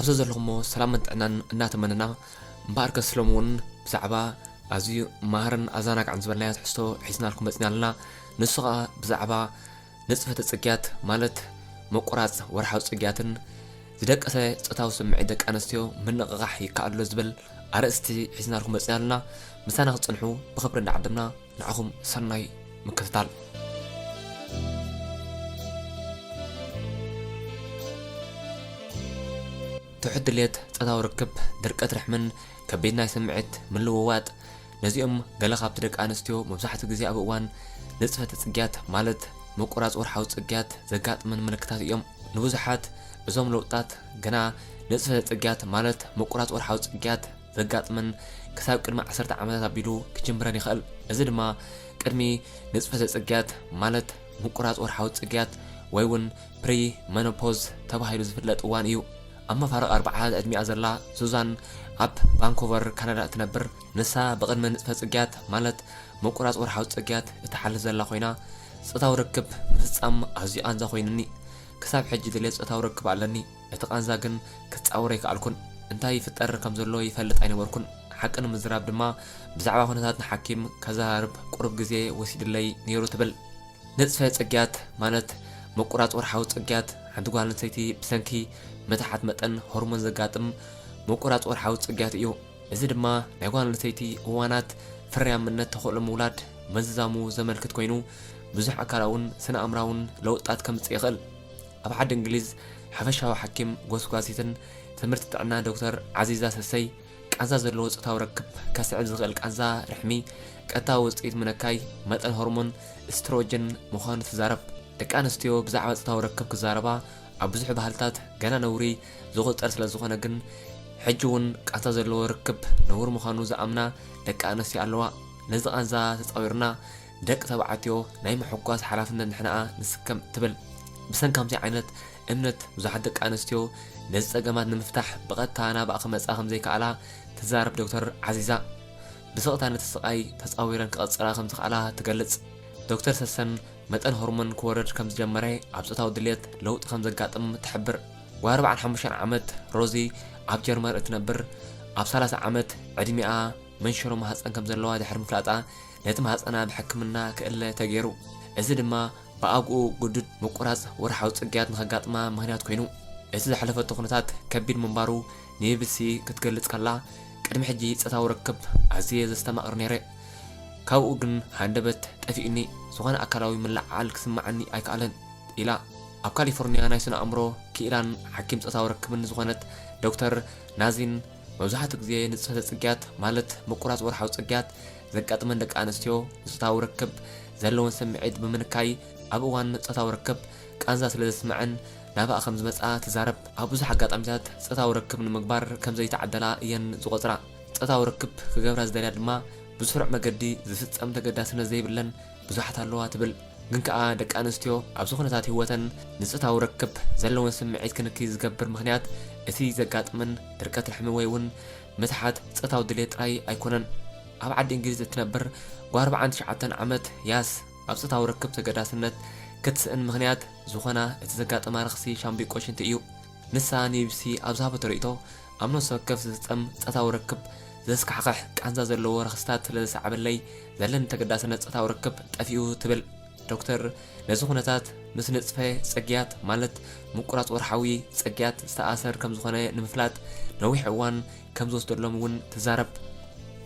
ብዘ ዘለኹሞ ሰላምን ጥዕናን እናተመነና፣ እምበኣርከስ ሎሚ እውን ብዛዕባ ኣዝዩ መሃርን ኣዘናጋዕን ዝበልናዮ ትሕዝቶ ሒዝናልኩም መፂና ኣለና። ንሱ ኸዓ ብዛዕባ ንፅፈተ ፅግያት ማለት ምቁራፅ ወርሓዊ ፅግያትን ዝደቀሰ ፆታዊ ስምዒት ደቂ ኣንስትዮ ምንቕቓሕ ይከኣል ዶ ዝብል ኣርእስቲ ሒዝናልኩም መፂና ኣለና። ምሳና ክትፅንሑ ብኽብሪ እንዳዓደምና ንዓኹም ሰናይ ምክትታል። ትሑት ድሌት ፆታዊ ርክብ፣ ድርቀት ርሕምን ከቢድ ናይ ስምዒት ምልውዋጥ፣ ነዚኦም ገለ ካብቲ ደቂ ኣንስትዮ መብዛሕትኡ ግዜ ኣብ እዋን ንፅፈተ ፅግያት ማለት ምቁራፅ ወርሓዊ ፅግያት ዘጋጥመን ምልክታት እዮም። ንብዙሓት እዞም ለውጥታት ገና ንፅፈተ ፅግያት ማለት ምቁራፅ ወርሓዊ ፅግያት ዘጋጥመን ክሳብ ቅድሚ ዓሰርተ ዓመታት ኣቢሉ ክጅምረን ይኽእል። እዚ ድማ ቅድሚ ንፅፈተ ፅግያት ማለት ምቁራፅ ወርሓዊ ፅግያት ወይ እውን ፕሪ መኖፖዝ ተባሂሉ ዝፍለጥ እዋን እዩ። ኣብ መፋርቕ ኣርብዓታት ዕድሚኣ ዘላ ሱዛን ኣብ ቫንኮቨር ካናዳ እትነብር። ንሳ ብቕድሚ ንፅፈተ ፅግያት ማለት ምቁራፅ ወርሓዊ ፅግያት እትሓልፍ ዘላ ኮይና፣ ፆታዊ ርክብ ምፍፃም ኣዝዩ ቃንዛ ኮይኑኒ። ክሳብ ሕጂ ድሌት ፆታዊ ርክብ ኣለኒ። እቲ ቃንዛ ግን ክፃወር ኣይከኣልኩን። እንታይ ይፍጠር ከም ዘሎ ይፈልጥ ኣይነበርኩን። ሓቂ ንምዝራብ ድማ ብዛዕባ ኩነታት ንሓኪም ከዘራርብ ቁሩብ ግዜ ወሲድለይ ነይሩ ትብል። ንፅፈተ ፅግያት ማለት ምቁራፅ ወርሓዊ ፅግያት ሓንቲ ጓል ኣንስተይቲ ብሰንኪ ምትሓት መጠን ሆርሞን ዘጋጥም ምቁራፅ ወርሓዊ ፅግያት እዩ። እዚ ድማ ናይ ጓል ኣንስተይቲ እዋናት ፍርያምነት ተኽእሎ ምውላድ ምዝዛሙ ዘመልክት ኮይኑ፣ ብዙሕ ኣካላውን ስነ ኣእምራውን ለውጥታት ከምፅእ ይኽእል። ኣብ ዓዲ እንግሊዝ ሓፈሻዊ ሓኪም ጎስጓሲትን ትምህርቲ ጥዕና ዶክተር ዓዚዛ ሰሰይ፣ ቃንዛ ዘለዎ ፆታዊ ርክብ ከስዕብ ዝኽእል ቃንዛ ርሕሚ ቀጥታዊ ውፅኢት ምንካይ መጠን ሆርሞን እስትሮጅን ምዃኑ ትዛረብ። ደቂ ኣንስትዮ ብዛዕባ ፆታዊ ርክብ ክዛረባ ኣብ ብዙሕ ባህልታት ገና ነውሪ ዝቑፀር ስለ ዝኾነ ግን፣ ሕጂ እውን ቃንዛ ዘለዎ ርክብ ነውሪ ምዃኑ ዝኣምና ደቂ ኣንስትዮ ኣለዋ። ነዚ ቃንዛ ተፃዊርና ደቂ ተባዕትዮ ናይ ምሕጓስ ሓላፍነት ንሕናኣ ንስከም ትብል። ብሰንኪ ከምዚ ዓይነት እምነት ብዙሓት ደቂ ኣንስትዮ ነዚ ፀገማት ንምፍታሕ ብቐጥታ ናብኣ ክመፃ ከም ዘይከኣላ ትዛረብ ዶክተር ዓዚዛ። ብስቕታ ነቲ ስቓይ ተፃዊረን ክቐፅላ ከም ዝኸኣላ ትገልፅ። ዶክተር ሰሰን መጠን ሆርሞን ክወርድ ከም ዝጀመረ ኣብ ፆታዊ ድሌት ለውጢ ከም ዘጋጥም ትሕብር። ጓል ኣርብዓን ሓሙሽተን ዓመት ሮዚ ኣብ ጀርመን እትነብር ኣብ ሰላሳ ዓመት ዕድሚኣ መንሽሮ ማህፀን ከም ዘለዋ ድሕሪ ምፍላጣ ነቲ ማህፀና ብሕክምና ክእለ ተገይሩ። እዚ ድማ ብኣግኡ ግዱድ ምቁራፅ ወርሓዊ ፅግያት ንኸጋጥማ ምኽንያት ኮይኑ። እቲ ዘሕለፈቶ ኩነታት ከቢድ ምንባሩ ንቢቢሲ ክትገልፅ ከላ፣ ቅድሚ ሕጂ ፆታዊ ርክብ ኣዝየ ዘስተማቕር ነይረ። ካብኡ ግን ሃንደበት ጠፊኡኒ፣ ዝኾነ ኣካላዊ ምልዕዓል ክስምዓኒ ኣይከኣለን ኢላ። ኣብ ካሊፎርኒያ ናይ ስነ ኣእምሮ ክኢላን ሓኪም ፆታዊ ርክብን ዝኾነት ዶክተር ናዚን፣ መብዛሕትኡ ግዜ ንፅፈተ ፅግያት ማለት ምቁራፅ ወርሓዊ ፅግያት ዘጋጥመን ደቂ ኣንስትዮ ንፆታዊ ርክብ ዘለወን ስምዒት ብምንካይ ኣብ እዋን ፆታዊ ርክብ ቃንዛ ስለ ዘስምዐን ናብኣ ከም ዝመፃ ትዛረብ። ኣብ ብዙሕ ኣጋጣሚታት ፆታዊ ርክብ ንምግባር ከም ዘይተዓደላ እየን ዝቖፅራ። ፆታዊ ርክብ ክገብራ ዝደልያ ድማ ብስሩዕ መገዲ ዝፍፀም ተገዳስነት ዘይብለን ብዙሓት ኣለዋ ትብል። ግን ከኣ ደቂ ኣንስትዮ ኣብዚ ኩነታት ህይወተን ንፆታዊ ርክብ ዘለወን ስምዒት ክንክይ ዝገብር ምኽንያት እቲ ዘጋጥመን ድርቀት ርሕሚ ወይ እውን ምትሓት ፆታዊ ድሌት ጥራይ ኣይኮነን። ኣብ ዓዲ እንግሊዝ እትነብር ጓል ኣርብዓን ትሽዓተን ዓመት ያስ ኣብ ፆታዊ ርክብ ተገዳስነት ክትስእን ምኽንያት ዝኾና እቲ ዘጋጠማ ረኽሲ ሻምብቆ ሽንቲ እዩ። ንሳ ንቢቢሲ ኣብ ዝሃበቶ ርእይቶ፣ ኣብ ነፍሲ ወከፍ ዝፍጸም ጾታዊ ርክብ ዘስካሕክሕ ቃንዛ ዘለዎ ረኽስታት ስለ ዘስዓበለይ፣ ዘለኒ ተገዳስነት ጾታዊ ርክብ ጠፊኡ ትብል። ዶክተር ነዚ ኩነታት ምስ ንጽፈ ጽግያት፣ ማለት ምቁራጽ ወርሓዊ ጽግያት፣ ዝተኣሰር ከም ዝኾነ ንምፍላጥ ነዊሕ እዋን ከም ዝወስደሎም እውን ትዛረብ።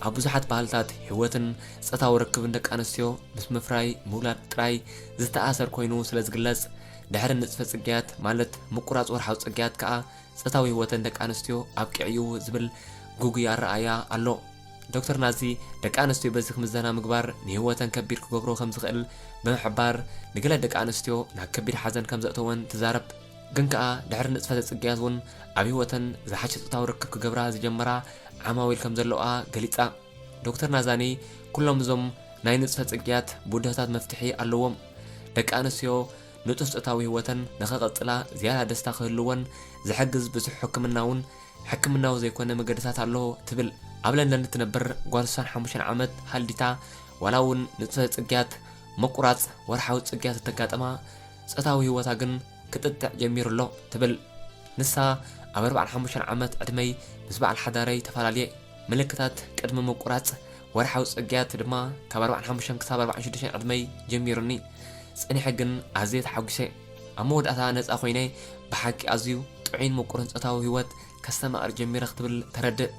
ኣብ ብዙሓት ባህልታት ህይወትን ጾታዊ ርክብን ደቂ ኣንስትዮ ምስ ምፍራይ ምውላድ ጥራይ ዝተኣሰር ኮይኑ ስለ ዝግለጽ፣ ድሕሪ ንጽፈ ጽግያት፣ ማለት ምቁራጽ ወርሓዊ ጽግያት ከኣ ጾታዊ ህይወተን ደቂ ኣንስትዮ ኣብቂዑ እዩ ዝብል ግጉይ ኣረኣእያ ኣሎ። ዶክተር ናዚ፣ ደቂ ኣንስትዮ በዚ ክምዘና ምግባር ንህይወተን ከቢድ ክገብሮ ከም ዝኽእል ብምሕባር፣ ንገለ ደቂ ኣንስትዮ ናብ ከቢድ ሓዘን ከም ዘእተወን ትዛረብ። ግን ከኣ ድሕሪ ንጽፈተ ጽግያት እውን ኣብ ህይወተን ዝሓሸ ጾታዊ ርክብ ክገብራ ዝጀመራ ዓማዊል ከም ዘለዋ ገሊጻ። ዶክተር ናዛኒ፣ ኩሎም እዞም ናይ ንጽፈ ጽግያት ብድሆታት መፍትሒ ኣለዎም። ደቂ ኣንስትዮ ንጡፍ ጾታዊ ህይወተን ንኸቐጽላ ዝያዳ ደስታ ክህልወን ዝሕግዝ ብዙሕ ሕክምናውን ሕክምናዊ ዘይኮነ መገድታት ኣሎ ትብል። ኣብ ለንደን እትነብር ጓል ሱሳን ሓሙሽተ ዓመት ሃልዲታ፣ ዋላ እውን ንጽፈ ጽግያት ምቁራጽ ወርሓዊ ጽግያት እተጋጠማ፣ ጾታዊ ህይወታ ግን ክጥጥዕ ጀሚሩ ኣሎ ትብል። ንሳ ኣብ ኣርባዓን ሓሙሽተን ዓመት ዕድመይ ምስ በዓል ሓዳረይ ተፈላለየ። ምልክታት ቅድሚ ምቁራጽ ወርሓዊ ጽግያት ድማ ካብ ኣርባዓን ሓሙሽተን ክሳብ ኣርባዓን ሽዱሽተን ዕድመይ ጀሚሩኒ። ጸኒሐ ግን ኣዝየ ተሓጒሰ። ኣብ መወዳእታ ነጻ ኮይነ ብሓቂ ኣዝዩ ጥዑይን ምቁርን ጾታዊ ህይወት ከስተማቕር ጀሚረ ክትብል ተረድእ።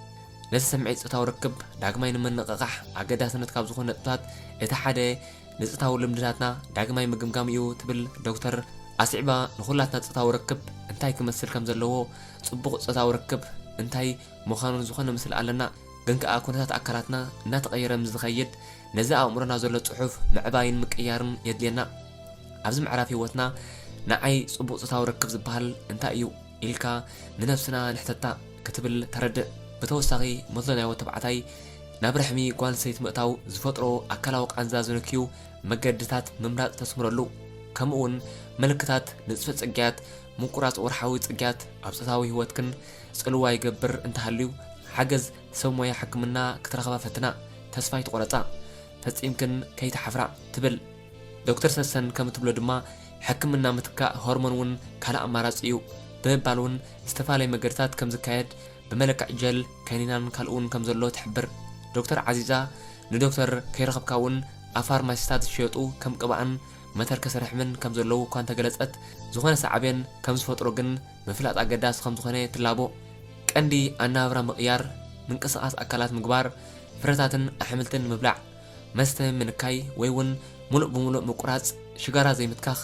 ነዚ ስምዒት ጾታዊ ርክብ ዳግማይ ንምንቕቓሕ ኣገዳስነት ካብ ዝኾኑ ነጥብታት እቲ ሓደ ንጾታዊ ልምድታትና ዳግማይ ምግምጋም እዩ ትብል ዶክተር። ኣስዒባ ንኹላትና ጾታዊ ርክብ እንታይ ክመስል ከም ዘለዎ፣ ጽቡቕ ጾታዊ ርክብ እንታይ ምዃኑን ዝኾነ ምስሊ ኣለና። ግን ከኣ ኩነታት ኣካላትና እናተቐየረ ምስ ዝኸይድ ነዚ ኣእምሮና ዘሎ ጽሑፍ ምዕባይን ምቅያርን የድልየና። ኣብዚ ምዕራፍ ህይወትና ንዓይ ጽቡቕ ጾታዊ ርክብ ዝበሃል እንታይ እዩ ኢልካ ንነብስና ንሕተታ ክትብል ተረድእ። ብተወሳኺ መዝለናዮ ተባዕታይ ናብ ርሕሚ ጓል ሰይቲ ምእታው ዝፈጥሮ ኣካላዊ ቃንዛ ዝነክዩ መገድታት ምምራጽ ተስምረሉ። ከምኡውን ምልክታት ንጽፈ ጽግያት፣ ምቁራጽ ወርሓዊ ጽግያት ኣብ ጾታዊ ህይወትክን ጽልዋ ይገብር እንተሃልዩ፣ ሓገዝ ሰብ ሞያ ሕክምና ክትረኽባ ፈትና። ተስፋ ኣይትቑረጻ። ፈጺምክን ከይትሓፍራ ትብል። ዶክተር ሰሰን ከም ትብሎ ድማ፣ ሕክምና ምትካእ ሆርሞን እውን ካልእ ኣማራጺ እዩ ብምባል እውን ዝተፈላለየ መገድታት ከም ዝካየድ ብመለክዕ ጀል፣ ከኒናን ካልእ እውን ከም ዘሎ ትሕብር። ዶክተር ዓዚዛ ንዶክተር ከይረኸብካ እውን ኣብ ፋርማሲታት ዝሽየጡ ከም ቅብኣን መተርከሲ ርሕምን ከም ዘለዉ እኳ እንተገለጸት፣ ዝኾነ ሳዕቤን ከም ዝፈጥሩ ግን ምፍላጥ ኣገዳሲ ከም ዝኾነ ትላቦ። ቀንዲ ኣነባብራ ምቕያር፣ ምንቅስቓስ ኣካላት ምግባር፣ ፍረታትን ኣሕምልትን ምብላዕ፣ መስተ ምንካይ ወይ እውን ሙሉእ ብሙሉእ ምቁራጽ፣ ሽጋራ ዘይምትካኽ፣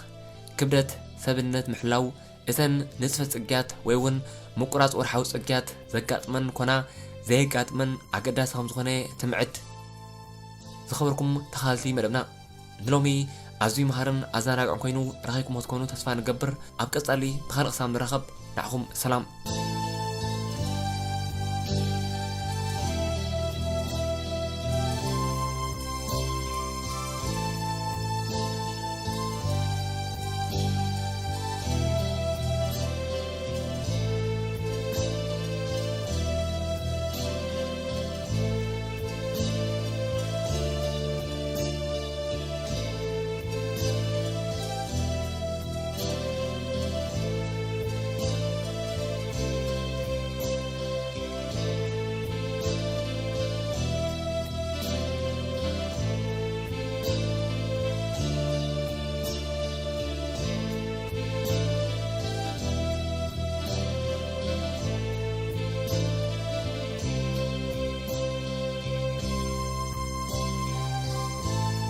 ክብደት ሰብነት ምሕላው፣ እተን ንጽፈ ጽግያት ወይ እውን ምቁራጽ ወርሓዊ ጽግያት ዘጋጥመን ኮና ዘየጋጥመን ኣገዳሲ ከም ዝኾነ ትምዕድ። ዝኸበርኩም ተኻልቲ መደብና፣ ንሎሚ ኣዝዩ መሃርን ኣዘናጋዕን ኮይኑ ረኺብኩሞ ትኮኑ ተስፋ ንገብር። ኣብ ቀጻሊ ብኻልእ ክሳብ ንራኸብ ንዓኹም ሰላም።